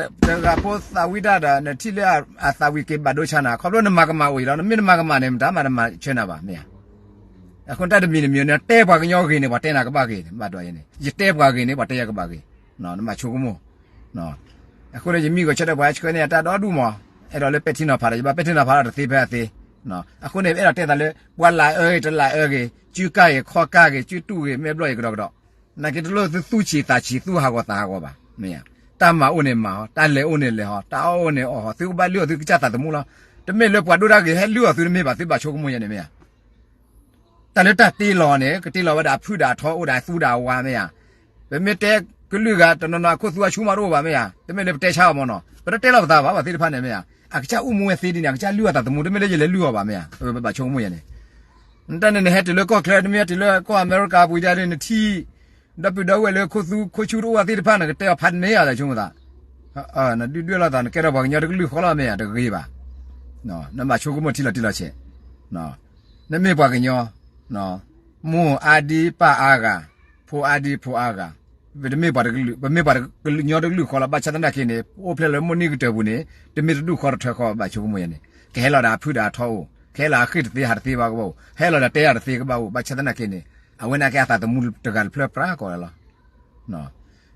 ၤဖိသးဝံၣ်တၢ်ဒီး နထံၣ်လၢအသးဝံၣ်က့ၤဘၣ်ဒိဆါနၤ ခီဖျိနမၤကမၣ်အိၣ်အံၤလီၤ နမ့ၢ်တမၤကမၣ်န့ၣ် မတၤမၤတမၤဆၢနၤဘၣ် မ့ၢ်ဧါ. အဃိန့ၣ် တၢ်တမံၤတမံၤ နတဲပှၤကညီဂ့ၤန့ၣ် ပှၤတဲနၤကဘၣ်ဂ့ၤ ဘၣ်ဒိယဲန့ၣ် ယတဲပှၤဂ့ၤန့ၣ် ပှၤတဲယၤကဘၣ်ဂ့ၤ နမၤဆိကမိၣ် အဃိန့ၣ် ယမံၤဂီၤဆၢထၢၣ်ပှၤဆှၢန့ၢ်ယၤတၢ်ဒီဒူၣ်မး အဲၣ်ဒိးလၢပဲာ်ထံနီၤဖးဒီး ယဘၣ်ပဲာ်ထံနီၤဖးဒီးတသ့ဖဲအသ့ အဃိန့ၣ် အဲၣ်ဒိးတဲသးလၢ ပှၤလၢအၢဂ့ၤ တလၢအၢဂ့ၤ စုကၢ်ဂ့ၤ ခီၣ်ကၢ်ဂ့ၤ စုတူၢ်ဂ့ၤ မ့ၢ်ဘျီၣ်ဂ့ၤကဒီးကဒီး နာ်က့တလိၣ်သုသူၣ်ဆံးသးဆံး သူၣ်ဟးဂီၤသးဟးဂီၤဘၣ် မ့ၢ်ဧါ. တၢ်မၤအိၣ်န့ၣ်မၤဟီ တၢ်လဲၤအိၣ်န့ၣ်လဲၤဟီ တၢ်အီၣ်အိၣ်န့ၣ်အီၣ်ဟီ သုကဘၣ်လုၢ်အီၣ်သုကစၢ်သးသမူလီၤ. တမ့ၢ်လၢပှၤဒိၣ်တၢ်ဂ့ၤ ဟဲလုၢ်အီၣ်သုတမ့ၢ်ဘၣ် သုဘၣ်ဆိကမိၣ်ယဲန့ၣ် မ့ၢ်ဧါ. တၢ်လၢတၢ်တ့လီၤန့ၣ် ကတ့လီၤဝဲဒၣ်အဖုၣ်ဒၣ်အထီ အိၣ်ဒၣ်သူဒၣ်ဝါ မ့ၢ်ဧါ. ပမ့ၢ်တဲကလုၢ်ဂၤ တနီၤနီၤအခိၣ်သူအဆူၣ်မးတအိၣ်ဘၣ် မ့ၢ်ဧါ. တမ့ၢ်လၢပတဲဆါအီၤမ့ၢ်နီၤ ပတတဲလီၤပသးဘၣ် ပှၤသ့ၣ်တဖၣ်န့ၣ် မ့ၢ်ဧါ. အကစၢ်အိၣ်မူဝဲသ့ဒ်န့ၣ် အကစၢ်လုၢ်အီၣ်သးသမူ တမ့ၢ်လၢယလဲၤလုၢ်အီၣ်ဘၣ် မ့ၢ်ဧါ. ပဘၣ်ဆိကမိၣ်ယဲန့ၣ် နတၢ်န့ၣ် နဟဲတုၤလၢကီၢ်ချၢ နမ့ၢ်ဟဲတုၤလၢကီၢ်အမဲရကၤပူၤယါန့ၣ် နထံၣ် ဒီပုၢ်ဒီဝဲၢ်လၢခိၣ်သူခိၣ်ဆူၣ်တအိၣ်ဘၣ်သ့ၣ်တဖၣ်န့ၣ် ကတဲအီၤဖးတန့ၢ်ဧါ ဆိကမိၣ်သး နဒုၣ်ဒွဲၣ်လိာ်သး နကဲထီၣ်ပှၤကညီတကလုာ်ဃီလီၤ မ့ၢ်ဧါ, တဂ့ၤဘၣ်. နဘၣ်ဆိကမိၣ်ထံလီၤတံၢ်လီၤဆဲး, နမ့ၢ်ပှၤကညီ, မိၢ်အါဒံပၢ်အါဂၤ, ဖိအါဒံဖိအါဂၤ, ပတမ့ၢ်ပှၤတကလုာ်, ပမ့ၢ်ပှၤကညီတကလုာ်ဃီလီၤ. ဘၣ်ဆၣ်သနာ်က့န့ၣ် ပအိၣ်ဖျဲၣ်လၢမိၢ်နံၣ်ကတၢၢ်ပူၤန့ၣ် တမ့ၢ်တဒူၣ်ဃီတထၢဃီ ဘၣ်ဆိကမိၣ်ယဲန့ၣ် ကဟဲလီၤဒီးအဖုဒီးအထီအိၣ်, ကဟဲလီၤအဃ့ၢ်တသ့ဟးတသ့ဘၣ်ကဘၣ်အိၣ်, ဟဲလီၤဒီးတဲယၤတသ့ကဘၣ်အိၣ်, ဘၣ်ဆၣ်သနာ်က့န့ၣ် အဝဲန့ၣ်ကဲအသးသမူတဂၤတဖျၢၣ်ပြးကီးလီၤ.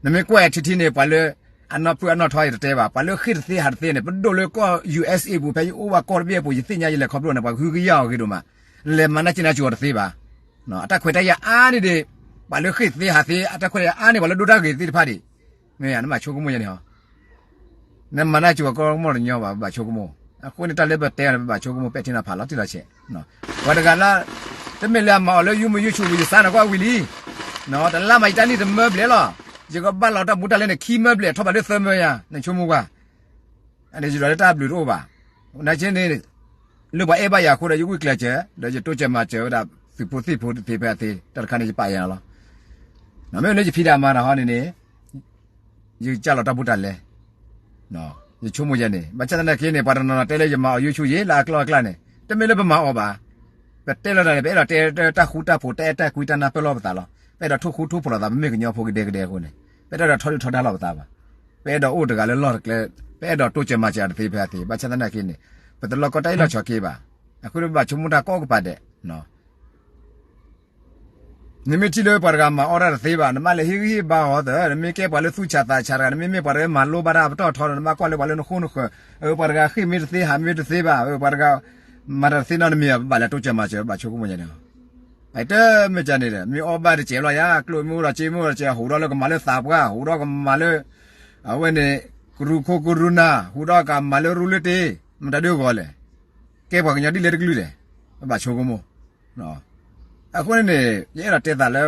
နမ့ၢ်ကွၢ်ထံထံန့ၣ် ပှၤလၢအနီၢ်ဖုအနီၢ်ထီယတတဲဘၣ်, ပှၤလၢဃ့ၢ်တသ့ဟးတသ့န့ၣ် ပဒိၣ်လၢကီၢ် ယူၢ်အ့ၣ်စ့ၣ် အပူၤ ဖဲယအိၣ်ဘၣ်ကီၢ်တဘ့ၣ်အပူၤ ယသ့ၣ်ညါယလဲၤခီဖျိန့ၣ် ပှၤကဟုကယာ်အီၤဂ့ၤဒိၣ်မး, လဲၤမၤနၢ်က့နၢ်စူၤအီၤတသ့ဘၣ်. အတၢ်ခွဲးတၢ်ယာ်အါန့ၢ်ဒံး ပှၤလၢဃ့ၢ်သ့ဟးသ့, အတၢ်ခွဲးတၢ်ယာ်အါန့ၢ်ပှၤလၢဒိတၢ်ဂ့ၤသ့ၣ်တဖၣ်ဒံး, မ့ၢ်နဘၣ်ဆိကမိၣ်ယဲန့ၣ်ဟီ နမၤနၢ်စူၤအကီၢ်ကမီၣ်တညီဘၣ် ပဘၣ်ဆိကမိၣ်. အဃိန့ၣ် တၢ်လၢပတဲအီၤန့ၣ် ပဘၣ်ဆိကမိၣ်ပဲာ်ထံနီၤဖးလီၤတံၢ်လီၤဆဲး. ပှၤတဂၤလၢ တမ့ၢ်လၢအမၤအီၤလၢယုၢ်မုၢ်ယုၢ်ဆူၣ်ပူၤ ယစါနကွၢ်ဝံၤလံ, တလါမးယတၢ်နံၣ်တမၢဘျဲၣ်လီၤ. ယကဘၣ်လီၤတၢ်ဘူးတၢ်လဲန့ၣ် ခံမၢဘျဲၣ် ထီၣ်ဘးလၢသၢမၢယၤ နဆိကမိၣ်ကွၢ်. အန့ၣ်ယဒွးလၢတၢ်ဘျုးတအိၣ်ဘၣ်. နာ်က့န့ၣ် လၢပှၤအဲၣ်ဘၣ်ယၤအဃိဒီး ယဂုာ်ကျဲးစၢး ဒီးယတိစၢၤမၤစၢၤဝဲဒၣ် သုးဖိသံၣ်ဖိတသ့ဖဲအသ့ တၢ်တခါန့ၣ် ယပာ်ယၤလီၤ. မ့ၢ်လၢယဖံးတၢ်မၤတၢ်ဟီန့ၣ်န့ၣ် ယကစၢ်လီၤတၢ်ဘူးတၢ်လဲ ယဆိကမိၣ်ယဲန့ၣ် ဘၣ်ဆၣ်သနာ်က့န့ၣ် ပှၤတနီၤနီၤတဲလၢယမၤအီၤ YouTube ယဲလၢအကျီအကျါန့ၣ် တမ့ၢ်လၢပမၤအီၤဘၣ်. ပတဲလီၤတၢ်န့ၣ် ပအဲၣ်ဒိးတဲတၢ်ဃူတၢ်ဖိး တၢ်အဲၣ်တၢ်ကွံတၢ်နၢ်ပၢၢ်လိာ်ပသးလီၤ. ပအဲၣ်ဒိးထိၣ်ဃူထိၣ်ဖိးလိာ်သး ပမ့ၢ်ကညီဖိကဒဲကဒဲအဃိန့ၣ် ပအဲၣ်ဒိးထီဒုၣ်ထီဒါလိာ်ပသးဘၣ်. ပအဲၣ်ဒိးအိၣ်တဂၤလၢလီၢ်တကျဲ, ပအဲၣ်ဒိးတိစၢၤမၤစၢၤတသ့ဖဲအသ့ ဘၣ်ဆၣ်သနာ်က့န့ၣ် ပတလီၢ်ကီတၢ်အ့ၣ်လိာ်ဆိးက့ဘၣ်. အဃိန့ၣ် ပဘၣ်ဆိကမိၣ်တၢ်ကိးကပၤဒဲး နမ့ၢ်ထံၣ်လၢပှၤတဂၤမၤအီၣ်တၢ်တသ့ဘၣ် နဘၣ်လဲၤဟ့ၣ်ဂံၢ်ဟ့ၣ်ဘါအီၤသၢ, နမ့ၢ်ကဲပှၤလၢသူၣ်ဆးသးဆးတဂၤ နမ့မ့ၢ်ပှၤတဂၤမၤလိဘၣ်တၢ်ပတီၢ်ထီဒီး နဘၣ်ကွၢ်လၢပှၤလၢနဃိနဃၢၤ, ပှၤတဂၤဃ့ၢ်မ့ၢ်တသ့ ဟးမ့ၢ်တသ့ဘၣ်, ပှၤတဂၤ မၤတၢ်တသ့နီတမံၤဘၣ် ပဘၣ်လဲၤတိစၢၤမၤစၢၤ ဘၣ်ဆိကမိၣ်ညါန့ၣ်. တမ့ၢ်ကန့ၣ်ဒီး မ့ၢ်အီၣ်ဘၣ်တစဲးဘျီယါ ကျိၣ်မ့ၢ်အိၣ်ဒီးစ့မ့ၢ်အိၣ်ဒီးစဲး ဟူးဒီးလၢကမၤလၢသးပှၢ် ဟူးဒီးကမၤလၢ အဝဲန့ၣ် ကရူၢ်ခိၣ်ကရူၢ်နၢ် ဟူးဒီးကမၤလၢရူလၢတ့ မတၤဒုးဂီၤလဲၣ်. ကဲပှၤကညီဒ်လဲၣ်တကလုာ်လဲၣ်, ဘၣ်ဆိကမိၣ်. အဃိန့ၣ်န့ၣ် ယအဲၣ်ဒိးတဲသးလၢ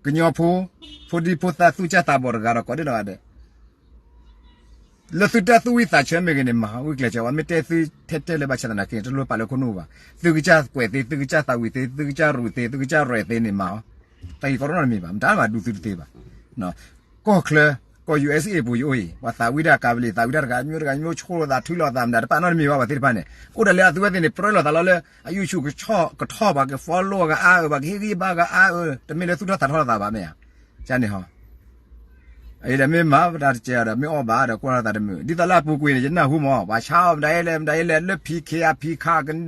ကညီဖိ ဖိဒံဖိသၣ်သူၣ်စၢ်သးဘီၣ်တဂၤဒီးကိးဒံနီၢ်ဂၤဒဲး လၢသုတၢ်သူၣ်ဝံၣ်သးဆၢမ့ၢ်ဂ့ၤန့ၣ် မၤဂုာ်ကျဲးစၢးဝဲ မ့ၢ်တဲသုထဲထဲလၢဘၣ်ဆၣ်သနာ်က့ တလိၣ်ပာ်လၢခိၣ်နူာ်ဘၣ်. သုကစၢ်ကွဲးသ့ သုကစၢ်သးဝံၣ်သ့ သုကစၢ်ရူးသ့ သုကစၢ်ရဲၣ်သ့န့ၣ်မၤအီၤ, တၢ်ဂ့ၢ်ကီတနီတမံၤဘၣ် မတၤမၤဒူသုတသ့ဘၣ်. ကီၢ်ချၢ ကီၢ် ယူၢ်အ့ၣ်စ့ၣ် အပူၤယအိၣ်အံၤ ပှၤသးဝံၣ်တၢ်ကၤပလံၤ သးဝံၣ်တၢ်တဂၤ မ့ၢ်တဂၤမ့ၢ်ဆိၣ်လိာ်သး ထုးလိာ်သး မတၤတပာ်နီတမံၤဘၣ် ပှၤသ့ၣ်တဖၣ်န့ၣ် အိၣ်ဒၣ်လၢအသုဝဲသ့ၣ်န့ၣ် ပြၢလိာ်သးလီၤလၢ အ YouTube ကထီၣ်ဘၣ် က follow အဂၤအါအၢ ဘၣ်ကဟ့ၣ်ဂံၢ်ဘါ အဂၤအါအၢ တမ့ၢ်လၢသူၣ်ထီၣ်သးထီၣ်လိာ်သးဘၣ် မ့ၢ်ဧါ. ကန့ၣ်ဟီ အအံၤဒီးမ့ၢ်မၤပတၢ်တစဲးဒီး မ့ၢ်အီၣ်ဘၣ်ဒီးကွၢ်လိာ်သးတမုာ် ဒ်သိးလၢအပူၤကွံာ်န့ၣ် ယနၢ်ဟူမး ပှၤဆါအီၣ်မတၤအလဲၣ် မတၤအလဲၣ် လၢ ဖံးခ့အဖံးခါ ကနၣ်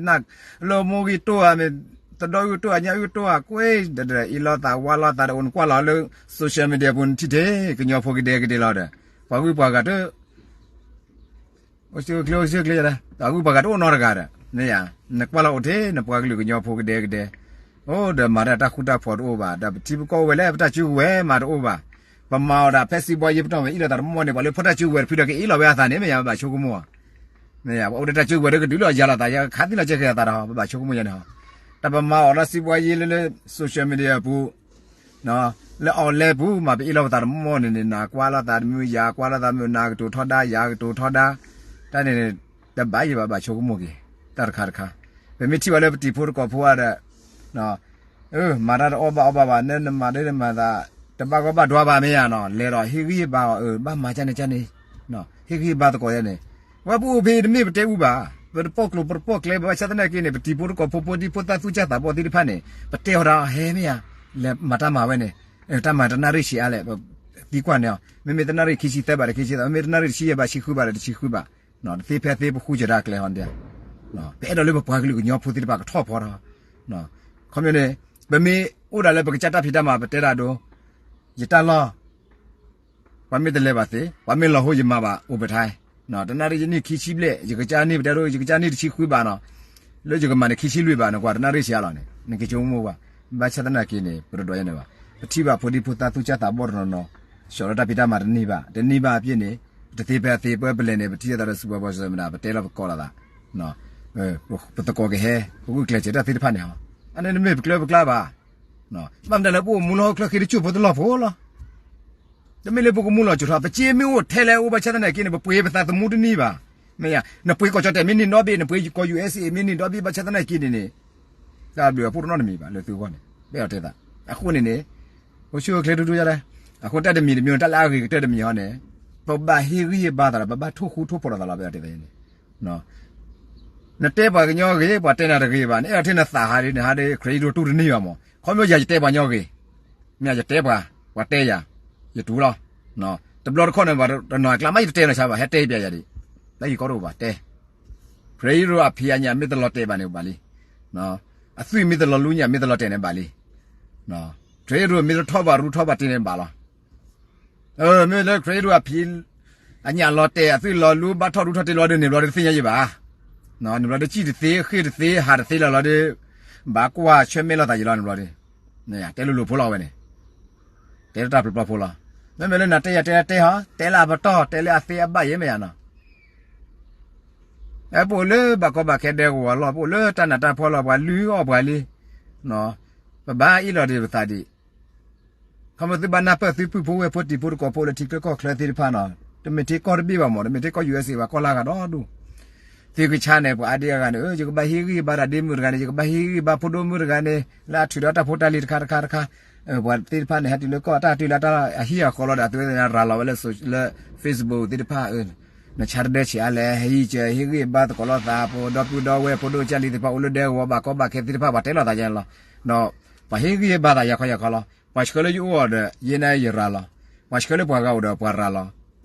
လၢမိၢ်ဂံၢ်တိၢ်ဧါ မ့ၢ်သဒီအုၣ်တိၢ်ဧါ ညၣ်အုၣ်တိၢ်ဧါ ကွ့ ဒီးအ့ၣ်လိာ်သးဝါလိာ်သးဒီး အိၣ်နကွၢ်လီၤလၢ social media ပူၤနထံၣ်ထဲ ကညီဖိကဒဲကဒဲလီၤဒီး ပှၤဂုၤပှၤဂၤတ အိၣ်ဆူၣ်အိၣ်ချ့ အိၣ်ဆူၣ်အိၣ်ချ့ဒီး ပှၤဂုၤပှၤဂၤတအိၣ်နီတဂၤဒီး မ့ၢ်ဧါ နကွၢ်လီၤအိၣ်ထဲ နပှၤကလုာ်ကညီဖိကဒဲကဒဲ အိၣ်ဒီးမၤတၢ်တၢ်ဃူတၢ်ဖိးတအိၣ်ဘၣ် ဒီးပထံပကီၢ်အိၣ်ဝဲလဲၣ် ပတၢ်စုကဝဲၤမၤတအိၣ်ဘၣ် ပမၤအီၤဒၣ်ဖဲစံးဘီယ့ပတီၢ်ဝဲ အ့ၣ်လိာ်သးတမီၢ်န့ၣ် ပှၤလၢဖီၣ်တၢ်စုကဝဲၤတဖုဒီးက့ၤအ့ၣ်လိာ်ဝဲအသးန့ၣ် မ့ၢ်ဧါ ပဘၣ်ဆိကမိၣ်ဧါ မ့ၢ်ဧါပအိၣ်ဒီးတၢ်စုကဝဲၤဒီးကဒုးလီၤယၤလိာ်သး ယကခးသံလီၤကဲက့ၤအသးဒီး ပဘၣ်ဆိကမိၣ်ယါန့ၣ်ဟီ တၢ်ပမၤအီၤလၢစံးဘီယ့လၢလၢ social media အပူၤ လၢ online ပူၤ မ့ၢ်ပအ့ၣ်လိာ်ပသးတမီၢ်န့ၣ်န့ၣ် နကွၢ်လိာ်သးတမုာ် ယၤကွၢ်လိာ်သးမုာ် နကတိၤထီဒါ ယၤကတိၤထီဒါ တၢ်န့ၣ်န့ၣ် တဘၣ်ယံၤဘၣ် ဘၣ်ဆိကမိၣ်က့ၤ တၢ်တခါတခါ ပမ့ၢ်ထံၣ်ဘၣ်လၢပတံၤဖိတကိးဖိဧါဒီး မၤတၢ်တအီၣ်ဘၣ်အီဘၣ်ဘၣ် နနမၤဒ်နမၤသး တဘၣ်ဂီၢ်ဘၣ်ဒွါဘၣ် မ့ၢ်ဧါနီၤ လဲၤဒီးဟ့ၣ်ဂံၢ်ဟ့ၣ်ဘါအီၤ ဘၣ်မၤကၢ်န့ၣ်ကၢ်န့ၣ် ဟ့ၣ်ဂံၢ်ဟ့ၣ်ဘါသကိးယါန့ၣ် ပှၤပအိၣ်ဖဲအံၤတမ့ၢ်ပတဲအူဘၣ် ပတပိာ်ကျိၤပတပိာ်ကျဲ ဘၣ်ဆၣ်သနာ်က့န့ၣ် ပတံၤဖိတကိးဖိ ဖိဒံဖိသၣ်သူၣ်စၢ်သးဘီၣ်သ့ၣ်တဖၣ်န့ၣ် ပတဲအီၤဒီးဟဲမ့ၢ်ဧါ လဲၤမၤတၢ်မၤဝဲန့ၣ် တၢ်မၤတနၣ်ရံၣ်ဆံးအါလဲၣ် သံကွၢ်န့ၣ်အီၤ မ့မ့ၢ်တနၣ်ရံၣ်ခံဆံသၢဘၣ်ဒီးခံဆံသၢ မ့မ့ၢ်တနၣ်ရံၣ်တဆံယဲၢ်ဘၣ်ဆံဃုဘၣ်ဒီးတဆံဃုဘၣ် တသ့ဖဲသ့ပဃုစၢၤတၢ်ကျဲဟီဒ် ပအဲၣ်ဒိးလၢပပှၤကလုာ်ကညီဖိသ့ၣ်တဖၣ်ကထီၣ်ဖီထီၣ် ခီပညီန့ၣ် ပမ့ၢ်အိၣ်ဒၣ်လၢပကစၢ်တၢ်ဖံးတၢ်မၤပတဲတၢ်ဒိ ယတၢ်လီၢ် ပှၤမ့ၢ်တလဲၤဘၣ်သ့ ပှၤမ့ၢ်လီၤဟိယမၤဘၣ်အိၣ်ပထါ တနၣ်ရံၣ်ယနံၣ်ခံဆံဘျဲၣ် ယကစၢ်န့ၢ်ပတဲဒိ ယကစၢ်န့ၢ်တဆံဃုဘၣ်နီၤ လၢယကမၤန့ၣ်ခံဆံလွံၢ်ဘၣ် နကွၢ်တနၣ်ရံၣ်ဆံးအါလီၤန့ၣ် နကဆိကမိၣ်ကွၢ် ဘၣ်ဆၣ်သနာ်က့န့ၣ် ပတဒိးယါန့ၣ်ဘၣ် ပထံၣ်ဘၣ်ဖိဒံဖိသၣ်သူၣ်စၢ်သးဘီၣ်တနီၤနီၤ ဆှၢလၢတၢ်ဖံးတၢ်မၤတန့ၢ်ဘၣ် တန့ၢ်ဘၣ်အပြင်န့ၣ် ပတသ့ဖဲအသ့ ပပလဲၤန့ၣ် ပထံၣ်သးဒီးစံးဘီဘီစၢၤမတၤ ပတဲလီၤပကိးလိာ်သး ပသကိးကဟဲ ပဂုာ်ကျဲးစၢးတၢ်သ့ၣ်တဖၣ်န့ၣ်ဟီ အန့ၣ်တမ့ၢ်ပကျၢပကျါဘၣ် ဘၣ်မတၤလၢပအိၣ်မူလၢဟီၣ်ချၢဃ့တကၠိၢ်ဖိတလီၢ်ဖိလီၤ တမ့ၢ်လၢပကမူလီၤစိၤထီၣ် ပစ့မ့ၢ်အိၣ်ထဲလဲၣ်အိၣ်ဘၣ်ဆၣ်သနာ်က့န့ၣ် ပပှ့ၤပသးသမူတန့ၢ်ဘၣ် မ့ၢ်ဧါ နပှ့ၤကီၢ်ကၠီၣ်တဲၣ်မ့ၢ်န့ၢ်ဒီဘ့ၣ် နပှ့ၤကီၢ် ယူၢ်အ့ၣ်စ့ၣ် မ့ၢ်န့ၢ်ဒီဘ့ၣ်ဘၣ်ဆၣ်သနာ်က့န့ၣ်န့ၣ် တၢ်ဘျုးအဖှိၣ်တနီတမံၤဘၣ်လၢသုဂီၢ်န့ၣ် ပအဲၣ်ဒိးတဲသး အဃိန့ၣ်န့ၣ် အိၣ်ဆူၣ်အိၣ်ချ့ထူထူယါလဲၣ် အဃိတၢ်တမံၤတမံၤ တၢ်လၢအဂ့ၤကတၢၢ်တမံၤဟီန့ၣ် ပဘၣ်ဟ့ၣ်ဂံၢ်ဟ့ၣ်ဘါသးဒီး ပဘၣ်ထိၣ်ဃူထိၣ်ဖိးလိာ်သးလီၤ ပတဲန့ၣ်. နတဲပှၤကညီဂ့ၤ ပှၤတဲနၤတဂ့ၤဘၣ်, နအဲၣ်ဒိးထဲနသးဟးဒီး နဟးဒီး ခရံာ်အံၤဒိးတူၢ်တန့ၢ်ဘၣ်မး. ခီဖျိယၤယတဲပှၤကညီဂ့ၤ, မ့ၢ်ယတဲပှၤ, ပှၤတဲယၤ, ယတူၢ်လီၤ. တဘျီတခီၣ်န့ၣ် ဘၣ်တနီၤအကျါမး ယတတဲနၤဆါဘၣ်, ဟဲတဲပျးယၤဒံး, လၢယကီၢ်တအိၣ်ဘၣ်တဲ ခရံာ်အံၤဒိးအဖံးအညၣ်မ့ၢ်တလီၤတဲာ်ဘၣ်န့ၣ်ဘၣ်လံ. အသွံၣ်မ့ၢ်တလီၤလူညၣ်မ့ၢ်တလီၤတဲာ်န့ၣ်ဘၣ်လံ. ခရံာ်အံၤဒိးမ့ၢ်တထီၣ်ဘၣ်ရူထီၣ်ဘၣ်တ့ၢ်န့ၣ်ဘၣ်လီၤ. မ့ၢ်လၢခရံာ်အံၤဒိးအဖံး အညၣ်လီၤတဲာ် အသွံၣ်လီၤလူ ဘၣ်ထီၣ်ရူထီၣ်တ့ၢ်လီၤဒီး န့ၣ်ဘျီဒီးတသ့ၣ်ညါယံၤဘၣ်. န့ၣ်ဘျီဒီးစံၣ်တသ့ ဃ့ၢ်တသ့ ဟးတသ့လၢၤလီၤဒီး ဘၣ်ကွၢ်ဆၢၣ်မဲာ်လိာ်သးယံၤလီၤန့ၣ်ဘျီဒီး တဲလိၤလိၤဖိလီၤဝဲန့ၣ်, တဲလၢတၢ်ပျီပျီဖိလီၤ. မ့မ့ၢ်လၢနၤတဲယၤတဲတဲဟီ တဲလၢအပတီၢ် တဲလၢအသ့အဘၣ်ယဲမ့ၢ်ယၤနီၤ. ပအိၣ်လၢဘၣ်ကီဘၣ်ခဲဒဲကဝီၤလီၤ ပအိၣ်လၢတၢ်နးတၢ်ဖှီၣ်လီၤ ပှၤလုၢ်အီၣ်ပှၤလံ. ပဘၣ်အ့ၣ်လိာ်ဒံးပသးဒံး ခီဖျိသုဘၣ်နၢ်ပၢၢ်သုပုၢ်ဖိဝဲၢ်ဖိတံၤဖိသကိးဖိလၢထံချၢကီၢ်ချၢသ့ၣ်တဖၣ်နီၤ တမ့ၢ်ထဲကီၢ်တဘ့ၣ်ဘၣ်မး တမ့ၢ်ထဲကီၢ် ယူၣ်အ့စ့ၣ် ဘၣ်ကီၢ်လၢဂၤဒီဒူၣ် သုကဆါန့ၣ် ပှၤအါဒံအါဂၤန့ၣ် ယကဘၣ်ဟ့ၣ်ဂံၢ်ဘါတၢ်ဒ့မုၣ်တဂၤန့ၣ် ယကဘၣ်ဟ့ၣ်ဂံၢ်ဘါဖိဒိၣ်မုၣ်တဂၤန့ၣ် လၢအထုးဒီးတၢ်ဖိတၢ်လံၤတခါတခါတခါ ပှၤသ့ၣ်တဖၣ်န့ၣ် ဟဲတုၤလၢကီၢ်တၢ်တုၤလၢတၢ်အဟံၣ်အဃီလီၤဒီး အသုဝဲသ့ၣ်န့ၣ် ရၤလီၤဝဲလၢ လၢ Facebook သ့ၣ်တဖၣ် နဆါတဒၢဆံးအါလဲၣ် ဟဲဟံးကၢ ဟ့ၣ်ဂံၢ်ဘါသကိးလိာ်သး ပဒီပုၢ်ဒီဝဲၢ်ဖိဒိၣ်ကၢ်လံၤသ့ၣ်တဖၣ် အိၣ်လၢဒဲကဝီၤဘၣ်ကီဘၣ်ခဲသ့ၣ်တဖၣ် ပှၤတဲလိာ်သးယါန့ၣ်လီၤ. ဒီးပှၤဟ့ၣ်ဂံၢ်ဟ့ၣ်ဘါသးယၤခီယၤခီလီၤ. ပှၤဆှၢလၢယအိၣ်အီၤဒီး ယဲန့ၣ်ယရၤလီၤ. ပှၤဆှၢလၢပှၤဂၤအိၣ်ဒီးပှၤရၤလီၤ.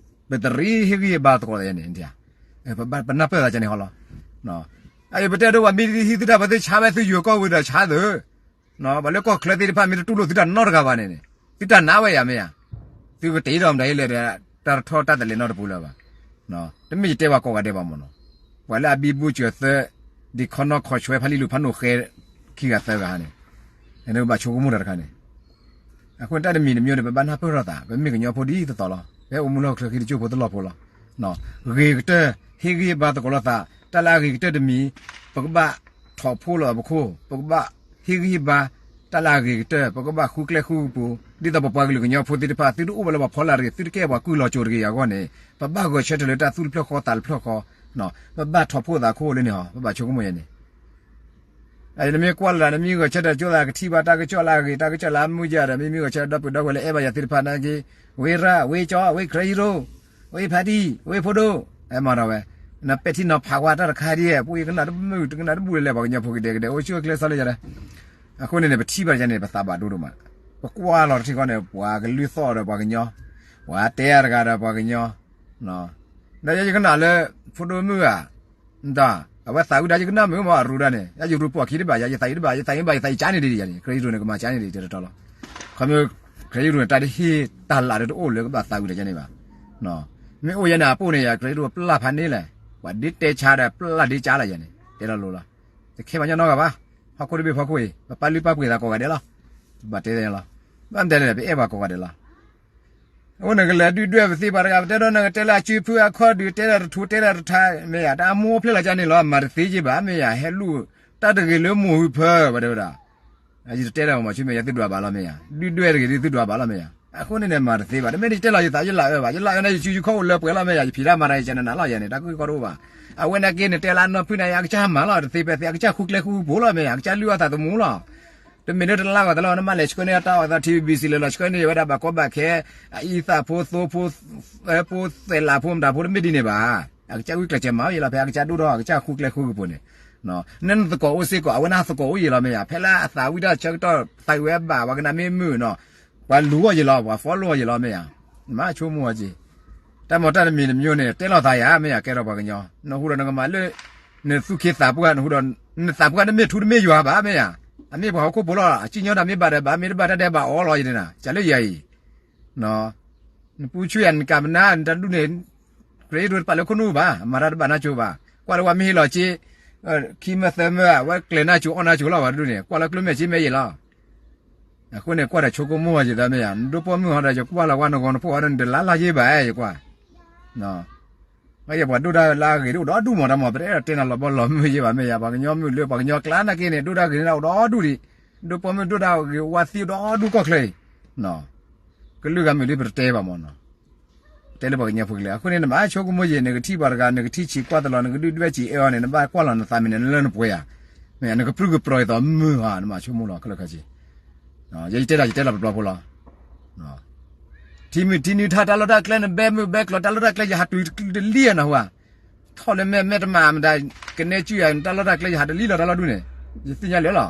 ပတရံးဟ့ၣ်ဂံၢ်ဟ့ၣ်ဘါသကိးသးယါန့ၣ် ပနၢ်ပၢၢ်သးကန့ၣ်ဃီလီၤ. အအံၤပတဲဒိးပှၤမ့ၢ်ဟံးသုတၢ်ပှၤသုဆါဝဲသုယိၤကီၢ်ဝံၤဒီးဆါသု ပှၤလၢကီၢ်ချၢသ့ၣ်တဖၣ်မ့ၢ်တတူၢ်လိာ်သုတၢ်နီတဂၤဘၣ်န့ၣ်န့ၣ် သုတၢ်နာ်ဝဲယၤမ့ၢ်ဧါ. သုကတ့ဒီးမတၤဟ့ၣ်လဲၣ်ဒီး တၢ်တထီၣ်တၢ်တလဲၤနီတပူၤလၢၤဘၣ်. တမ့ၢ်ယတဲပှၤကိးဂၤဒဲးဘၣ်မ့ၢ်နီၤ. ပှၤလၢအဘံဘူစၢၤသၢ ဒံခီနီၢ်ခီၣ်ဆွဲဖးလံာ်လူၤဖးနိၣ်ဃဲ ခံဂၤသၢဂၤန့ၣ် နကဘၣ်ဆိကမိၣ်တၢ်တခါန့ၣ် အဃိန့ၣ်တၢ်တမံၤတမံၤန့ၣ် ပဘၣ်နၢ်ပၢၢ်ထီၣ်သး ပမ့ၢ်ကညီဖိဒ်သိးသိးလီၤ. ပအိၣ်မူလၢဟီၣ်ခိၣ်ချၢခံတစိၢ်ဖိတလီၢ်ဖိလီၤ. ဂ့ၤကတၢၢ် ဟ့ၣ်ဂံၢ်ဟ့ၣ်ဘါသကိးလိာ်သး တၢ်လၢအဂ့ၤကတၢၢ်တမံၤ ပကဘၣ်ထီၣ်ဖိလီၤပခိၣ် ပကဘၣ်ဟ့ၣ်ဂံၢ်ဟ့ၣ်ဘါ တၢ်လၢအဂ့ၤကတၢၢ် ပကဘၣ်ဃုကျဲဃုကပူၤ ဒ်သိးပပှၤကလုာ်ကညီဖိသ့ၣ်တဖၣ် သုတအိၣ်ဝဲလၢပှၤဖီလာ်တဂ့ၤ သုတကဲပှၤကုၢ်လီၤကၠိၤတဂ့ၤအဂီၢ်န့ၣ် ပဘၣ်ဂဲၤဆၢထၢၣ်လၢတၢ်သူၣ်တဖျၢၣ်ဃီသးတဖျၢၣ်ဃီ ပဘၣ်ထီၣ်ဖိသးခိၣ်လၢန့ၣ်ဟီ ပဘၣ်ဆိကမိၣ်ယဲန့ၣ် နမ့ၢ်ကွၢ်လၢ နမ့ၢ်ဂဲၤဆၢထၢၣ်ကၠိသးကထံၣ်ဘၣ်တၢ်ကစီၣ်လၢအဂ့ၤ တၢ်ကစီၣ်လၢအမုာ်ယၤဒီး မ့မ့ၢ်ဂဲၤဆၢထၢၣ်ဒီပုၢ်ဒီဝဲၢ်လၢအဲၣ်ဘၣ်ယၤသ့ၣ်တဖၣ်နာ်က့ ဝ့ၢ်ရၣ် ဝ့ၢ်ကၠီ ဝ့ၢ်ခရံာ်ဟံးရိ ဝ့ၢ်ဖးတံၢ် ဝ့ၢ်ဖိဒိၣ် အဲၣ်မၤဒီးဝဲ နပဲာ်ထံနီၤဖးကွၢ်တၢ်တခါဒ် ပှၤကနၣ်တမုာ် တကနၣ်တဘူၣ်လၢၤ ပှၤကညီဖိကဒဲကဒဲ အိၣ်ဆူၣ်အိၣ်ချ့စီလၢယၤဒီး အဃိန့ၣ်န့ၣ် ပထံၣ်ဘၣ်ယၤန့ၣ် ပသးဘၣ်ဒိဒိၣ်မး ပကွၢ်လီၤတထံၣ်ဃီန့ၣ် ပှၤကလုၢ်သီၣ်ဒီးပှၤကညီ ပှၤတဲအါတဂၤဒီးပှၤကညီ ဒီးယကနၣ်လၢ ဖိဒိၣ်မုၣ်ဧါ အဝဲသးဝံၣ်ဒၣ်ယကနၣ်မုာ်မးအရူဒၣ်န့ၣ် ယရူပိာ်ခံတဘၣ် ယသးအံၤတဘၣ် ယသးအံၤဘၣ် ယသးအံၤကၠါန့ၣ်ဒ်ယၤန့ၣ် ခရံာ်ယရူန့ၣ် ကမၤကၠါန့ၣ်ဒ်တဲတတီလီၤ ခီမ့ၢ် ခရံာ်ယရူန့ၣ် တၢ်တဟ့ၣ်တၢ်လၢ်ဒီးတအိၣ်လၢကဘၣ်သးဝံၣ်ဒီးကၠါန့ၣ်ဘၣ် မ့ၢ်အိၣ်ယဲန့ၣ် အပိၢ်န့ၣ်ယၤ ခရံာ်ယရူပျၢ်ဖးန့ၣ်လဲၣ် ပှၤဒ်တဲဆါဒီးပျၢ်ဒ်ကၠါလီၤယၤန့ၣ် တဲလီၤလိၤလီၤ တခဲပှၤကညီနီတဂၤဘၣ် ဟီၣ်ခိၣ်တဘ့ၣ်ဖီခိၣ်အံၤ ပပာ်လုၢ်ပာ်ပှ့ၤသးကိးဂၤဒဲးလီၤ ပဘၣ်တဲလီၤ ဘၣ်မတဲလဲၣ် ပအဲၣ်ပှၤကိးဂၤဒဲးလီၤ အဃိန့ၣ် ကလဲၤဒုၣ်ဒွဲၣ်ပသ့ပှၤတဂၤ ပတဲဒီးနကတဲလၢအစုဖုအခီၣ်ဒုး တဲလၢတထူ တဲလၢတထါ မ့ၢ်ယၤ တၢ်အမိၢ်ဖျဲၣ်လီၤကၠါန့ၣ်လီၤ မၤတသ့က့ဘၣ် မ့ၢ်ယၤ ဟဲလူၢ် တၢ်တဂ့ၤလၢမိၢ်ဟုဖၢ ပှၤတဲဝဲဒၣ် ယတတဲလၢၤမၤဆူမဲာ်ယၤ သုဒွးဘၣ်လီၤ မ့ၢ်ယၤ ဒုၣ်ဒွဲၣ်တဂ့ၤဒ်သုဒွးဘၣ်လီၤ မ့ၢ်ယၤ အဃိန့ၣ်န့ၣ် မၤတသ့ဘၣ် တမ့ၢ်ယတဲလီၤယသး ယလၢအအၢဘၣ် ယလၢအအၢန့ၣ် ယစုယခီၣ်အိၣ်လၢပှဲၤလီၤ မ့ၢ်ယၤ ယဖံးတၢ်မၤတၢ် ယကနၣ်နၤလီၤ ယၤန့ၣ် တၢ်ကီကီတအိၣ်ဘၣ် အဝဲန့ၣ်က့န့ၣ် တဲလၢအနီၢ်ဖုၣ်န့ၣ် အကစၢ်မၤလီၤ တသ့ဖဲသ့ အကစၢ်ဃုကျဲဃုပူၤလီၤ မ့ၢ်ယၤ အကစၢ်လုၢ်အီၣ်သးသမူလီၤ တမ့ၢ်လၢတလါဂီၤတလါ နမၤလဲၤဆှၢန့ၢ်တၢ်အီၣ်သး ထံဘံၣ်စံၣ် လဲၤလီၤဆှၢန့ၢ်ဝဲဒၣ်ဘၣ်ကီဘၣ်ခဲ အအံသၣ်ဖိသိဖိ ဖိသဲးလးဖိမတၤဖိတမ့ၢ်ဒ်န့ၣ်ဘၣ် အကစၢ်ဂုာ်ကျဲးစၢးမၤဝဲယလီၤ ဖဲအကစၢ်ဒိၣ်ထီၣ်အကစၢ်ဃုကျဲဃုကပူၤန့ၣ် နနသကိးအိၣ်စ့ၢ်ကီး အဝဲန့ၣ်သကိးအိၣ်ယံာ်လီၤမ့ၢ်ယၤ ဖဲလၢအသးဝံၣ်တၢ်ဆၢကတီၢ်သးဝံၣ်ဝဲဘၣ် ပှၤကနၣ်မ့ၢ်မုာ်နီၤ ပှၤလူၤအီၣ်ယံာ်လီၤ ပှၤ follow အီၣ်ယံာ်လီၤမ့ၢ်ယၤ နမၤဆိကမိၣ်ဝဲက့ၤ တၢ်မၤတၢ်တမံၤတမံၤန့ၣ် တဲလီၤသးယၤ မ့ၢ်ယၤ ကဲထီၣ်ပှၤကညီ နဟူဒီးနကမၤလၢ နသူၣ်က့သးပှၢ် နဟူဒီး နသးပှၢ်တမ့ၢ်ထူတမ့ၢ်ယွၤဘၣ် မ့ၢ်ယၤ အမ့ၢ်ပှၤဟီၣ်ခိၣ်ဖိလီၤ အစံၣ်ညီၣ်တၢ်မ့ၢ်ဘၣ်ဒီးဘၣ် မ့ၢ်တဘၣ်တၢ်ဒဲးဘၣ်အီၤလီၤ ယၤန့ၣ် ကလဲၣ်ယၤအံၤ နပူၤဆူယၤ နကးပနါ နတၢ်ဒူၣ်န့ၣ် ခရံာ်ဒိၣ်တပာ်လၢခိၣ်နူာ်ဘၣ် မၤတၢ်တဘၣ်နၢ်ကၠိဘၣ် ကွၢ်လၢပှၤမ့ၢ်ဟ့ၣ်လီၤက့ ခံမၢသၢမၢ အဝဲကျဲၤနၢ်ကၠိအီၣ်နၢ်ကၠိလီၤ ပှၤတဒူၣ်န့ၣ် ကွၢ်လၢကျိၣ်မဲာ်စ့မဲာ်ယံာ်လီၤ အဃိန့ၣ် ကွၢ်ဒီးဆိကမိၣ်ဝဲယသးမ့ၢ်ယၤ နဒိၣ်ပိာ်မုၣ်ဟီဒီး ယကွၢ်လီၤဝဲနဂီၤနဖိအီၤဒီး နတလါလီၤယ့ၢ်ဘၣ်ယကွၢ် ယပှၤဒိၣ်တၢ်လၢအဂ့ၤဒိၣ်ဒီဒူၣ်မးတၢ်မး ပတအဲၣ်ဒိးတဲနၤလီၤဘီလီၤမုၢ်ယ့ၢ်ဘၣ်မ့ၢ်ယၤ ပှၤကညီမုၣ်လၢပှၤကညီကျါနာ်က့န့ၣ် ဒိၣ်တၢ်ဂ့ၤန့ၣ်အိၣ်ဒီဒူၣ်ဒံး ဒိၣ်ပိာ်မုၣ်ဒိၣ်တၢ်ဂ့ၤဝါသံအိၣ်ဒီဒူၣ်ကီၢ်ချၢအံၤ ကလုာ်ဂၤမုၣ်လံပတတဲဘၣ်မးနီၤ တဲလၢပှၤကညီဖိကလဲာ် အဃိန့ၣ် နမၤဆိကမိၣ်ယံာ် နကထံၣ်ပှၤတဂၤ နကထံၣ်ဆံးကွၢ်တလီၤ နကဒုၣ်ဒွဲၣ်စံးအဲၣ်အီၤန့ၣ် နဘၣ်ကွၢ်လီၤနသးမံၤန့ၣ် နလၢနပှဲၤဧါ မ့ၢ်နကပြုၢ်ကပြီၤအသိးမုၢ်ဧါ နမၤဆိကမိၣ်လီၤ ခဲလၢာ်ခဲဆ့ ယတဲလီၤ ယတဲလီၤပျီပျီဖိလီၤ ထံမုၢ်ထံနုၤထါတၢ်လီၢ်တၢ်ကျဲ နဘဲမုၢ်ဘဲကျိၤတၢ်လီၢ်တၢ်ကျဲ ယဟးတုၤတလံၣ်ဧါနီၤဟူဧါ, ထီၣ်လၢမဲာ်မဲာ်တမၤမတၤ ကနဲကုၢ်ယၤ နတၢ်လီၢ်တၢ်ကျဲယဟးတလံၣ်လီၤတၢ်လီၢ်ဒူၣ်န့ၣ်, ယသ့ၣ်ညါလၢာ်လီၤ.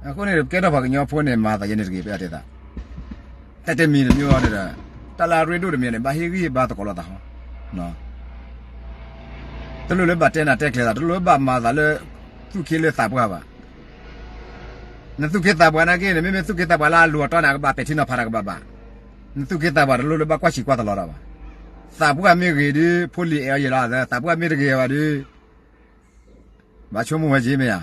အဃိန့ၣ် ပကဲထီၣ်ပှၤကညီဖိန့ၣ် မၤသးယဲန့ၣ်တဂ့ၤ ပအဲၣ်ဒိးတဲသး, တၢ်တမံၤတမံၤအံၤဒီး တၢ်လၢအရ့ဒိၣ်တမံၤန့ၣ် ဘၣ်ဟ့ၣ်ဂံၢ်ဟ့ၣ်ဘါသကိးလိာ်သးဟီ, တလိၣ်လၢဘၣ်တဲနၤတဲကျဲၤသး တလိၣ်လၢဘၣ်မၤသးလၢ သူၣ်က့လၢသးပှၢ်ဘၣ်. နသူၣ်က့သးပှၢ်နာ်က့န့ၣ် မ့မ့ၢ်သူၣ်က့သးပှၢ်လၢအလိၤအတီန့ၣ် အကဘၣ်ပဲာ်ထံနီၤဖးတၢ်ကဘၣ်ဘၣ်. နသူၣ်က့သးပှၢ်တလိၣ်လၢဘၣ်ကွၢ်ဆံးကွၢ်သလီၤတၢ်ဘၣ်. သးပှၢ်မ့ၢ်ဂ့ၤဒီး ဖိလံၤအဲၣ်အီၤယံာ်လီၤ, သးပှၢ်မ့ၢ်တဂ့ၤဘၣ်ဒီး ဘၣ်ဆိကမိၣ်ဝဲက့ၤမ့ၢ်ဧါ.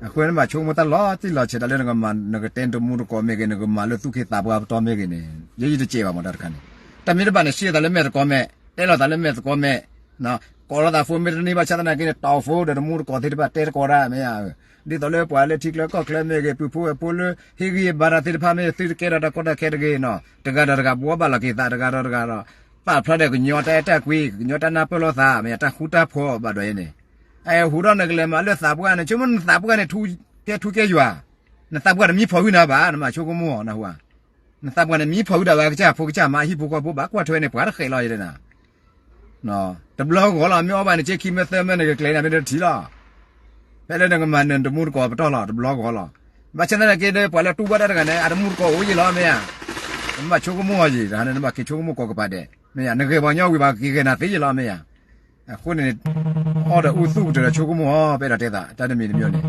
အဃိန့ၣ် ဘၣ်ဆိကမိၣ်တၢ်လီၤတံၢ်လီၤဆဲး တၢ်လၢနကမၤ နကတဲနတမူတကိးမ့ၢ်ဂ့ၤ နကမၤလၢသူၣ်က့သးပှၢ်ပတီၢ်မ့ၢ်ဂ့ၤန့ၣ် ယဲယတစဲးဘၣ်မးတၢ်တခါန့ၣ်, တၢ်မ့ၢ်တဘၣ်န့ၣ်ရှဲသးလၢမဲာ်သကိးမဲာ် တဲလိာ်သးလၢမဲာ်သကိးမဲာ် ကိးလိာ်သးဖိမ့ၢ်တန့ၢ်ဘၣ်ဆၣ်သနာ်က့န့ၣ် တီၢ်ဖိဒီးတမူတကိးသ့ၣ်တဖၣ်တဲသကိးတၢ်မ့ၢ်ဧါ. ဒ်သိးလၢပှၤလၢထံချၢကီၢ်ချၢမ့ၢ်ဂ့ၤ ပုၢ်ဖိဝဲၢ်ဖိလၢ ဟ့ၣ်ဂံၢ်ဟ့ၣ်ဘါတၢ်သ့ၣ်တဖၣ်မ့ၢ်သုတကဲထီၣ်တၢ်ကီတၢ်ခဲတဂ့ၤနီၤ တဂၤဒီးတဂၤဘှီဘၣ်လီၤက့ၤသး တဂၤဒီးတဂၤဒီး ပာ်ဖျါဒီးကညီတၢ်အဲၣ်တၢ်ကွံ ကညီတၢ်နၢ်ပၢၢ်လိာ်သး မ့ၢ်တၢ်ဃူတၢ်ဖိးဘၣ်ဒီးအံၤန့ၣ်, အဟူဒီးနကလဲၤမၤလၢသးပှၢ်န့ၣ် ဆိကမိၣ်နသးပှၢ်န့ၣ် ကဲထူကဲယွၤ, နသးပှၢ်န့ၣ်မံဖီၣ်ဝံနၤဘၣ် နဘၣ်ဆိကမိၣ်နဟူဧါ. နသးပှၢ်န့ၣ် မံဖီၣ်ဝံဒၣ်ဝဲကစၢ်ဖိကစၢ်မါ အဟံၣ်ဖိဃီဖိ ဘၣ်ကွၢ်ထွဲန့ၣ်ပှၤတဃဲးလီၤယဲဒၣ်နၤ. တဘျီဂီၤလီၤ မ့ၢ်အီၣ်ဘၣ်န့ၣ် က့ခံမ့ၢ်သၢမ့ၢ်န့ၣ် ကကျဲၤန့ၣ် မ့ၢ်တထံၣ်လီၤ. ဖဲလၢနကမၤနၢၤတမူတကိးပတီၢ်လီၤ တဘျီဂီၤလီၤ. ဘၣ်ဆၣ်သနာ်က့ဒီး ပှၤလၢတူၢ်ဘၣ်တၢ်တဂၤန့ၣ် အတမူတကိးအိၣ်ယံာ်လီၤမ့ၢ်ဧါ. နဘၣ်ဆိကမိၣ်အီၤယံာ် တဟါန့ၣ် နဘၣ်က့ၤဆိကမိၣ်ကိးကပၤဒဲး မ့ၢ်ဧါ. နဂဲၤပှၤကညီဝံၤဘၣ် က့ၤဂဲၤနၤသ့ယံာ်လီၤမ့ၢ်ဧါ. အဃိန့ၣ် အီၣ်ဒီးအူသူၣ်ကတၢၢ်ဒီးဆိကမိၣ်အီၤ ပအဲၣ်ဒိးတဲသး တၢ်တမံၤတမံၤန့ၣ်. ဒီ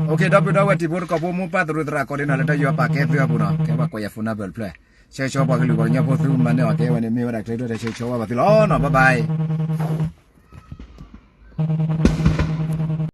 ပုၢ်ဒီဝဲၢ်တံၤဖိသကိးဖိ မိၢ်ပၢ်သရူးသရၣ်ကိးဒံနီၤ လၢတၢ်ယူးယီၣ်ပာ်ကဲသုအပူၤနီၤ ကဲဘၣ်ကွဲးယၤ phone number တဖျၢၣ် ဆၢဂ့ၤဆၢဝါပှၤကလုာ်ပှၤကညီဖိသုမၤန့ၢ်အီၤ ကဲဝဲန့ၣ် မ့ၢ်ဝဲဒၣ်ကျဲဒိၣ်တၢ်ဆၢဂ့ၤဆၢဝါဘၣ်သုလီၤနီၤ bye bye.